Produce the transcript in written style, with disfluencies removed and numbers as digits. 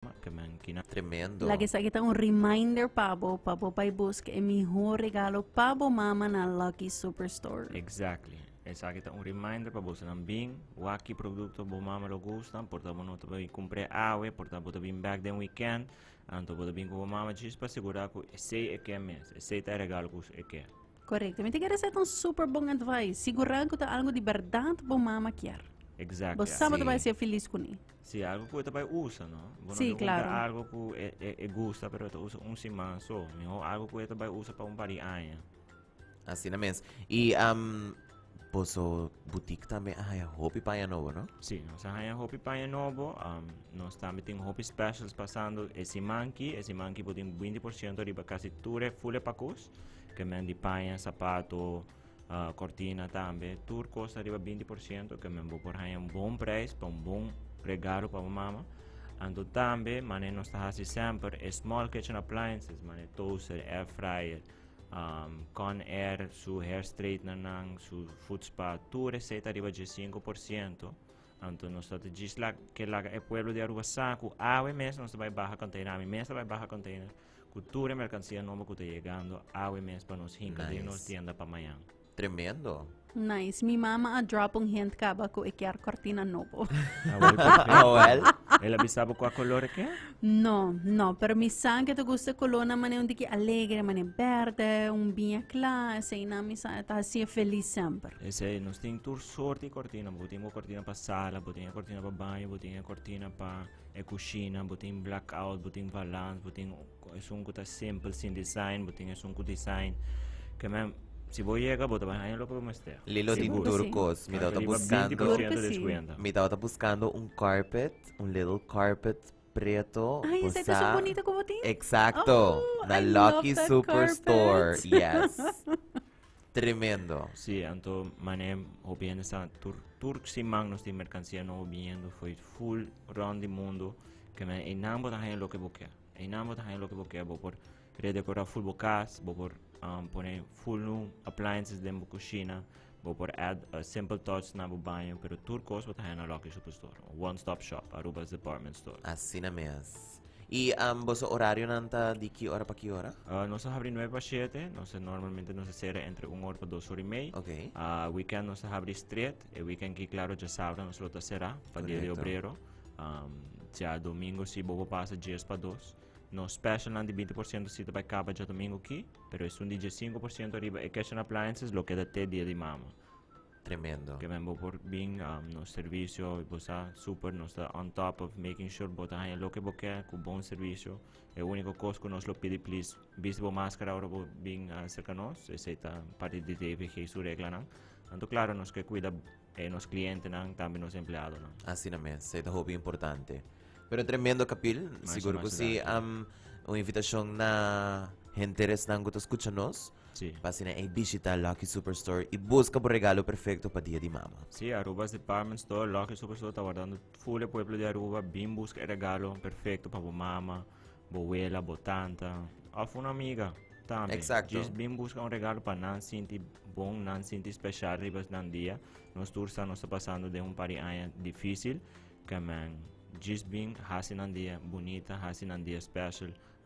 Ke men kina. Tremendo. Laga esaki ta un reminder pa bo, pa bo bai buska e mihó regalo pa bo mama na Lucky Superstore. Exactly. Esaki ta un reminder pa bosonan bin wak ki producto bo mama lo gusta. Por ta bo no ta bin cumpr'é awe, por ta bo ta bin back den weekend. Anto bo ta bin cu bo mama djis pa sigura cu esey e ke mes. Esey ta e regalo cu e ke. Correcto. Mi ta kere esei ta un super bon advice. Sigurá cu ta algo di berdad bo mama kier. Exactly. Bo sa bo ta Sí. bai ser feliz cune. Si, algo cu e ta bai usa, no? Bo no Sí, ta cumpra claro. algo cu e, e, e gusta, pero e ta usa un siman so. Mihor algo cu e ta bai usa pa un par di aña. Asina mes. Y um, boso boutique tambe a haya hopi paña nobo, no? Sí, nos a haya hopi paña nobo. Nos tambe tin hopi specials pasando e siman ki. E siman ki bo tin 20% riba casi tur e full e pakus. Ke men di paña, sapato, Cortina tambe, tur cos ta riba 20%, ke men bo por haña un bon prijs pa un bon regalo pa bo mama. Anto tambe, mane nos ta hasi semper, e small kitchen appliances, mane toaster, air fryer, Conair, su hair straightener nan, su foot spa, tur esei ta riba 15%. Anto nos ta djis ke laga e pueblo di Aruba sa ku awe mes nos ta bai baha container, ami mes ta bai baha container Cu tur e mercancia nobo cu ta yegando awe mes pa nos hinca den nos Nice. tienda pa mañan. Tremendo. Nice. Mi mama a drop un hint caba cu e kier cortina nobo. Ah, wel, perfecto. Ah, wel. El a bisa bo cua color e ke? No, no, pero mi sa que te gusta colornan mane un tiki alegre, mane berde, un biña cla, eseinan mi sa ta hacié feliz semper. Esei, nos tin tur soort di cortina. Bo tin bo cortina pa sala, bo tin e cortina pa baño, bo tin e cortina pa E kushina, bo tin blackout, bo tin balans, bo tin esun ku ta simpel sin design, bo tin esun ku design. Ke men, si bo yega bo ta bai haña loke bo mester. Lilo tin Sigur. tur Sí. kos. Mi tabata Riba buscando, 20% Sí. descuento. mi tabata buscando un carpet, un little carpet preto. Ay, bo esei ta so sa. bonito ku bo tin? Exacto. Oh, Na I love Lucky that Superstore. carpet. Yes. Tremendo. Sí, anto mane hopi hende sa tur tur siman nos tin mercancía nobo biniendo foi full rond di mundo ke men einan bo ta haña loke bo ke. Einan bo ta haña loke bo ke, bo por redecora full bo cas, bo por um, pone full new appliances den bo cushina, bo por add a simple touch na bo baño, pero tur cos bo ta haña na Lucky Superstore, one stop shop, Aruba's department store. Asina mes. Y um, boso horarionan ta di ki ora pa ki ora? Nos ta habri nuebe pa shete, nos ta normalmente nos ta sera entre un or pa dos or y mei. Weekend nos ta habri stret, e weekend ki claro djasabra nos lo ta sera pa dia di obrero. Djadomingo si bo por pasa dies pa dos. Nos specialnan di 20% si ta bai caba djadomingo ki, pero esun di 15% riba e kitchen appliances lo keda te dia di mama. Tremendo. Ke men bo por bin nos servicio, bo sa super, nos ta on top of making sure bo ta haña loke bo ke ku bon servicio. E único kos ku nos lo pidi please, bisti bo maskara ora bo bin acerca nos, esei ta parti di DVG su reglanan. Anto claro nos ke cuida e nos clientenan, tambe nos empleadonan. Asina mes, esei ta hopi importante. Pero tremendo Kapil, Masha, sigur ku masha si danki. un invitashon na henter esnan ku ta skucha nos. Sí. Pa asina ei bishita Lucky Superstore y busca bo regalo perfecto pa Dia di Mama. Sí, Aruba's Department Store, Lucky Superstore ta wardando full e pueblo di Aruba bin busca e regalo perfecto pa bo mama, bo wela, bo tanta of un amiga tambe. Exacto. Djis bin busca un regalo pa nan sinti bon, nan sinti special riba nan dia. Nos tur sa nos ta pasando den un par di aña dificil, ke men djis bin haci nan dia bunita, haci nan dia special.